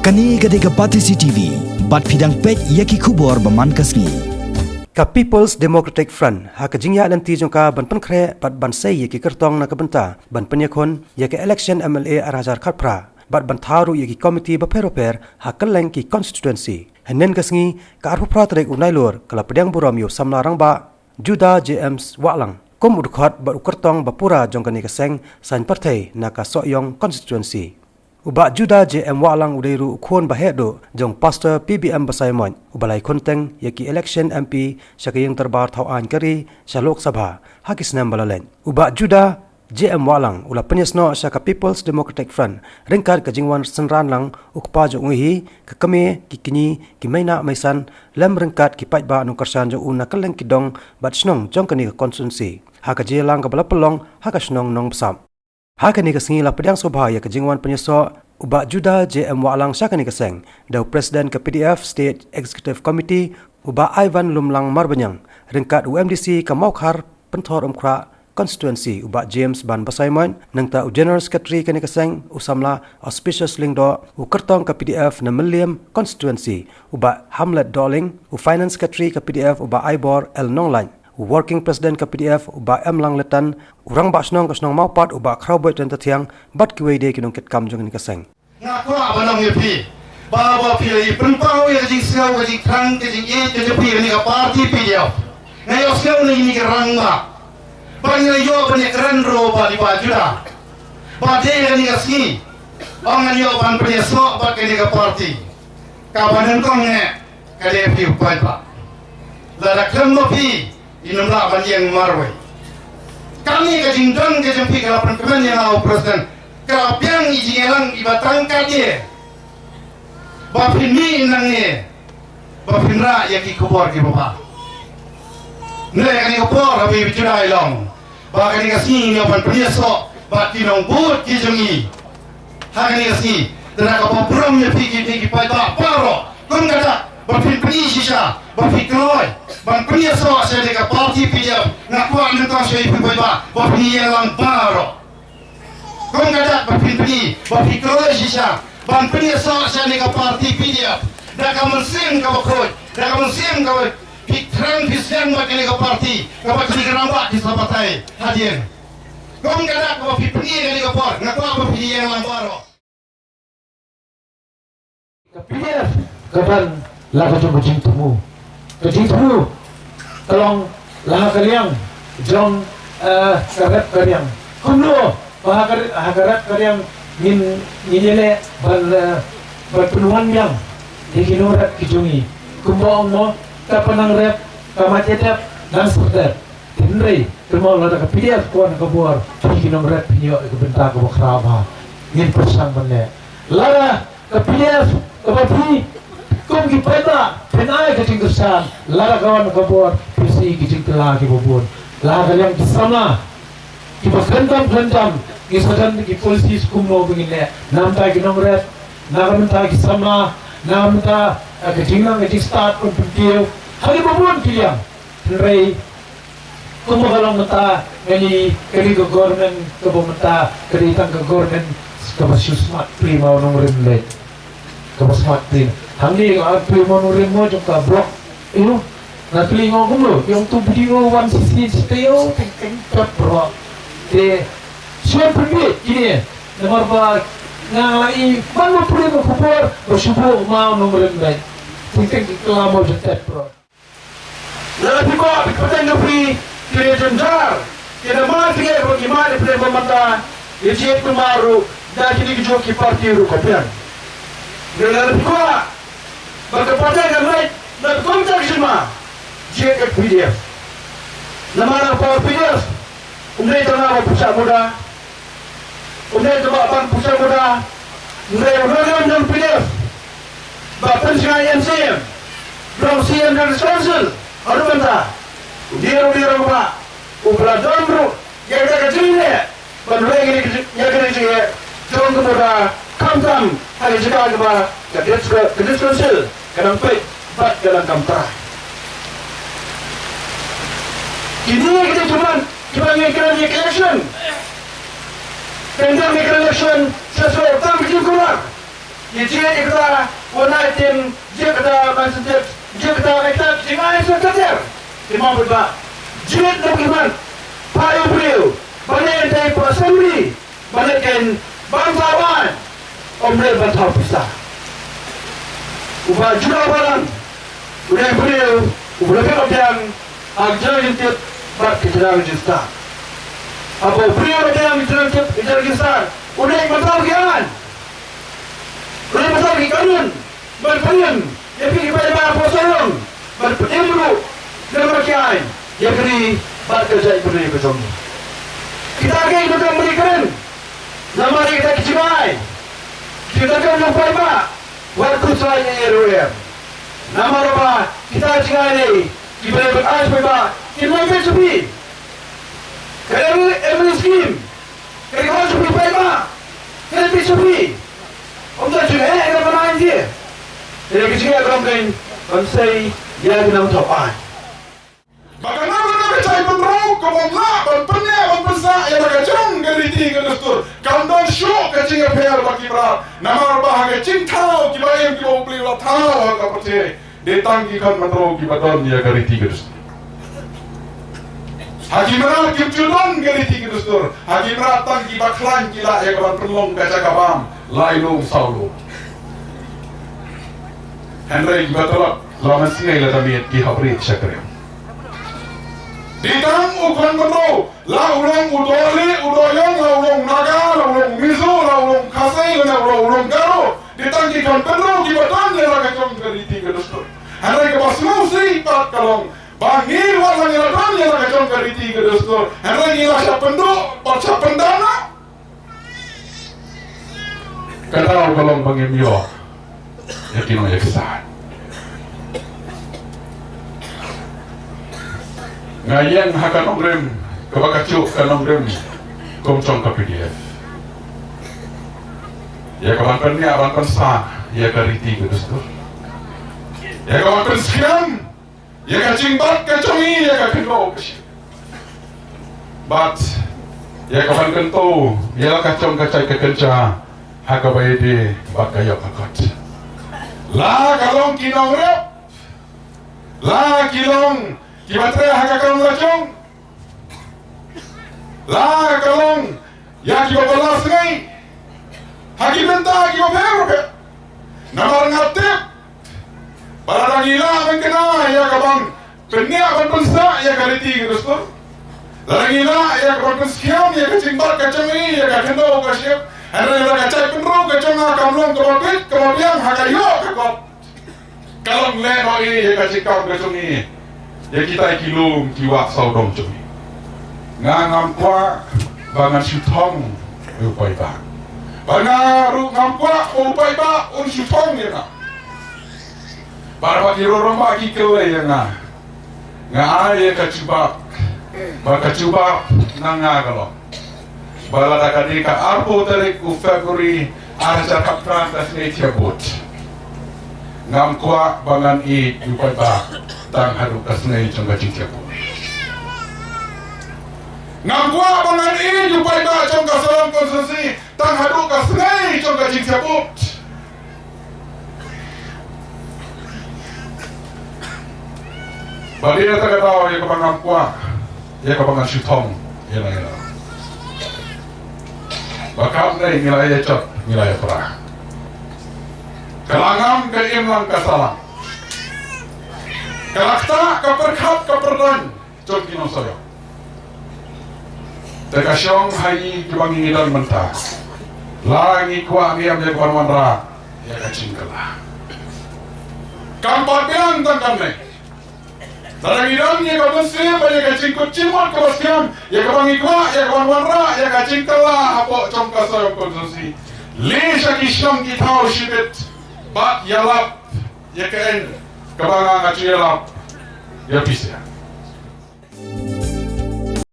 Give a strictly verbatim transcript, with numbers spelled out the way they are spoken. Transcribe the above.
Kane ka dei ka Batesi T V, bad phi dang peit ïa ki khubor ba man ka sngi. Ka People's Democratic Front, ha ka jingïaid lynti jong ka ban pynkhreh bad ban sei ïa ki kyrtong na ka bynta ban pynïakhun ïa ka election M L A ar hajar khatphra, bad ban thaw ruh ïa ki komiti bapher bapher ha kylleng ki constituency. Hynnin ka sngi, ka arphew phra tarik u Nailur, ka la pdiang burom ïa u samla rangbah Judah J M Wahlang kum u dkhot bad u kyrtong ba pura jong kane ka seng saiñ pyrthei na ka Sohiong constituency. U Bah Judah J M Wahlang u dei ruh u khun ba heh duh jong Pastor P B M Basaiawmoit, uba la ïakhun teng ïa ki election M P sha ka ïing dorbar thaw aiñ ka ri sha Lok Sabha ha ki snem ba la leit. U Bah Judah J M Wahlang u la pynïasnoh sha ka People's Democratic Front ryngkat ka jingwan synran lang u kpa jong u hi, ka kmie, ki kñi, ki meinah meisan, lem ryngkat ki paidbah nongkyrshan jong u na kylleng ki dong bad shnong jong kane ka constituency, ha ka jingïalang kaba la pynlong ha ka shnong Nongbsap. Ha kane ka sngi la pdiang sngewbha ïa ka jingwan pynïasoh u Bah Judah J M Wahlang sha kane ka seng da u President ka P D F State Executive Committee, u Bah Ivan Lumlang Marbaniang, ryngkat u M D C ka Mawkhar Pynthorumkhrah constituency, u Bah James Ban Basaiawmoit, nangta u General Secretary kane ka seng, u samla Auspicious Lyngdoh, u kyrtong ka P D F na Mylliem constituency, u Bah Hamlet Dohling, u Finance Secretary ka P D F, u Bah Aibor L Nonglait, u Working President ka P D F, u Bah M Langletan, u Rangbah Shnong ka shnong Mawpat, u Bah Khrawboit Ryntathiang, bad kiwei de ki nongkitkam jong kane ka seng. Nga kwah ban ong ïa phi ba, ba phi la ïa pynpaw ïa ka jingsngew, ka jingthrang, ka jingïeit ka jong phi ïa kane ka party P D F. Nga ïohsngew na ine ka rangbah ba ngi la ïoh ban ïakren ruh bad i Bah Judah ba dei ïa kane ka sngi, ong, ngan ïoh ban pynïasoh bad kane ka party. Kaba nyngkong eh, ka dei phi u paidbah. Lada khlem ma phi, ngin ym lah ban ïeng marwei. Kane ka jingdon ka jong phi ka la pynkmen ïa nga, u President. Ka la biang i jingïalang iba tang katne ba phin mih nangne, ba phin rah ïa ki khubor kiba bha. Hynrei kane ka por, ha phi Bah Judah, i long ba kane ka sngi ngi ïoh ban pynïasoh bad ki nongbud ki jong ngi ha kane ka sngi. Te nga kwah ban burom ïa phi kine ki paidbah baroh. Kum kata, ba phin pyni shisha ba phi kloi ban pynïasoh sha kane ka party P D F, nga kwah nyngkong sha phi paidbah ba phin ïeng lang baroh. Kum kata, ba phin pyni ba phi kloi shisha ban pynïasoh sha kane ka party P D F da ka mynsiem kaba khuid, da ka mynsiem kaba phi thrang phi seng bad kane ka party kaba kine ki rangbah ki sa batai hadien. Kum kata, ba phi pyni kane ka por, nga kwah ba phin ïeng lang baroh. Ka P D F ka don la ka jong ka jingthmu. Ka jingthmu ka long la ha ka liang jong, eh, ka rep ka riang. Kumno ba ha ka, ha ka rep ka riang ngin, ngin ïaleh ban, eh, ban pynwan biang ïa ki nongrep ki jong ngi. Kumba ong mo, ka pynang rep ka mait ïa dep nang serdep. Hynrei kumno lada ka P D F ka wan ka bor, phi ki nongrep phin ïoh ïa ka bynta kaba khraw bha. Ngin pyrshang ban leh. Lada ka P D F kaba phi kum ki paidbah phin ai ka jingkyrshan, lada ka wan ka bor, phin sa ïoh ki jingkylla kiba bun. La ha ka liang ki samla kiba khlem tam khlem tam, ngi sa don ki policies kumno ba ngin leh na ka bynta ki nongrep, na ka bynta ki samla, na ka bynta, eh, ka jingnang ka jingstad, ban pynkiew ha kiba bun ki liang. Hynrei kumba ka long mynta, kane, kane ka government kaba mynta ka dei tang ka government kaba shu smat pyrshah ma u nongrim leh. Kaba smat pyrshah. Hangne ka pyrshah ma u nongrim mo jong ka block. Ïoh, nga kylli, nga ong kumno, ïoh, tu video wan shisien shisien, ïoh, teng teng pep bro. Te shu pynbeit kine, namar ba nga la i man ma pyrshah ma khubor ba shu buh ma u nongrim leh. Teng teng ki kylla mo jong tep bro. Lada phi kwah phi pateng ïa phi, ki re jynjar, ki da ma phi, ki ma phi ba mynta, ki jied kumba ruh da kine ki jong ki party ruh ka biang. Lada phi kwah ba ka pateng ka leit na ka kumta ka jingma, jied ka P D F. Namar ka P D F um dei tang ba pyrshah muda. Um dei tang ba ban pyrshah muda. Um dei u nongrim jong P D F ba pynshai M C M, long C M District Council haduh mynta. U dei, u dei u rangbah uba la don ruh ïa kata ka jingleh ban leh ïa kata ka jing, ïa kata ka jingleh jong ka muda, khamtam ha ka jaka kaba ka District, ka District Council ka dang peit bad ka dang kam trai. Kine ki dei ki man kiba ngi kren ïa ka election. Tang ïa ka election sa shu tam ki jingkular. Ki jied ïa kata, u nai tim, jied kata ban sngewtip, jied kata ban ïa kata, jingaiñ sngewtip. Ki mong bad ba jied na ki man, phah ïa u briew ban leit ïa u assembly, ban leit ïa u ban thaw aiñ, ym dei ban thaw pisa. U Bah Judah Balang u dei u briew uba la pynbiang ha ka jingtip bad ka jingstad. Haba u briew u la pynbiang ka jingtip, ka jingstad, u dei ban thaw ki aiñ. U dei ban thaw ki kanun ban pynïeng ïa phi ki paidbah hapoh Sohiong, ban pynïeng ruh namar ki aiñ ïa ka ri bad ka jaitbynriew ka jong ngi. Kita ki donkam ban ïakren namar ïa kita ki jingai, kita ki donkam ban paidbah, wat khuslai ïa ruh em. Namar ba kita ki jingai ne kiba leh bad aiñ paidbah kim nang bit sha phi. Ka M L A scheme ka dei ka hok jong phi paidbah, ka dei bit sha phi. Ym don jingeh ïa ka ban aiñ phi. Ka dei ka jingeh ka long kein ban sei ïa ki nongthaw aiñ. Ba ka nang ka jait pynrung kaba ym lah ban pynïaid ban pynsah ïa la ka jong ka riti ka dustur. Kam don shuh ka jingïapher bad ki mrad. Namar ba ha ka jingthaw kiba im kiba U Blei u la thaw ha ka pyrthei, dei tang ki khon mynro kiba don ïa ka riti ka dustur. Ha ki mrad kim ju don ka riti ka dustur. Ha ki mrad tang kiba khlaiñ ki lah ïa ka ban pynlong ka jaka bam lai lum saw lum. Hynrei kiba tlot la mynsngi lada miet ki hap rieh shakri. Dei tang u khon mynro, la u long u Doli, u Doyong, la u long Naga, la u long Mizo, la u long Khasi, la u long Garo. Dei tang ki khon mynro kiba don ïa la ka jong ka riti ka dustur. Hynrei kaba sngewsih pat ka long ba ngi ruh la ngi la don ïa la ka jong ka riti ka dustur. Hynrei ngi la shah pynduh bad shah pyndam. Ka daw ka long ba ngim ïoh ïa ki nongïaksai. Nga ïeng ha ka nongrim kaba ka juk ka nongrim kum jong ka P D F. Ïa ka ban pynïaid ban pynsah ïa ka riti ka dustur. Ïa ka ban pynskhem ïa ka jingbat ka jong ngi ïa ka khyndew ka shyiap. Bad ïa ka ban kyntu ïa la ka jong ka jait ka kynja ha kaba ïadei bad ka ïoh ka kot. La ka long ki nongrep, la ki long kiba treh ha ka kam la jong, la ka long ïa kiba bylla sngi ha ki bynta kiba pher bapher. Namar nga tip ba lada ngi lah ban kynnoh ïa ka ban pynïaid ban pynsah ïa ka riti ka dustur, lada ngi lah ïa ka ban pynskhem ïa ka jingbat ka jong ngi ïa ka khyndew ka shyiap, hynrei lada ka jaitbynriew ka jong nga kam long kaba bit kaba biang ha ka ïoh ka kot, ka long lehnohei ïa ka jingkam ka jong ngi ïa kitai ki lum ki wah sawdong jong ngi. Nga ngam kwah ba ngan shu thong ïa u paidbah. Ba nga ruh ngam kwah ba u paidbah un shu thong ïa nga. Bad ba ki rangbah ki kylli ïa nga, nga ai ïa ka jubab. Bad ka jubab na nga ka long ba lada ka dei ka arphew tarik u February ar hajar khatphra ka sngi thiah vote, ngam kwah ba ngan ïeit ïa u paidbah tang haduh ka sngi jong ka jingthiah vote. Ngam kwah ba ngan ïeit ïa u paidbah jong ka Sohiong constituency tang haduh ka sngi jong ka jingthiah vote. Ba dei na kata ka daw ïa kaba ngam kwah ïa kaba ngan shu thong ïa la ïa la. Ba kam dei ngi la ïa jot ngi la ïa pra. Ka la ngam ka imlang ka sahlang. Ka la ktah ka pyrkhat ka pyrdan jong ki nongsohïong. Te ka shong ha ngi kiba ngi don mynta. La ngi kwah ngi ïam ïa ka ban wanrah ïa ka jingkylla. Kam pat biang tang kam ne. Lada ngi don ïa ka mynsiem bad ïa ka jingkut jingmut kaba skhem ïa kaba ngi kwah ïa ka ban wanrah ïa ka jingkylla hapoh jong ka Sohiong constituency. Leit sha ki shnong ki thaw shibit bad ïalap ïa kaei kaba nga nga ju ïalap ïa phi sha.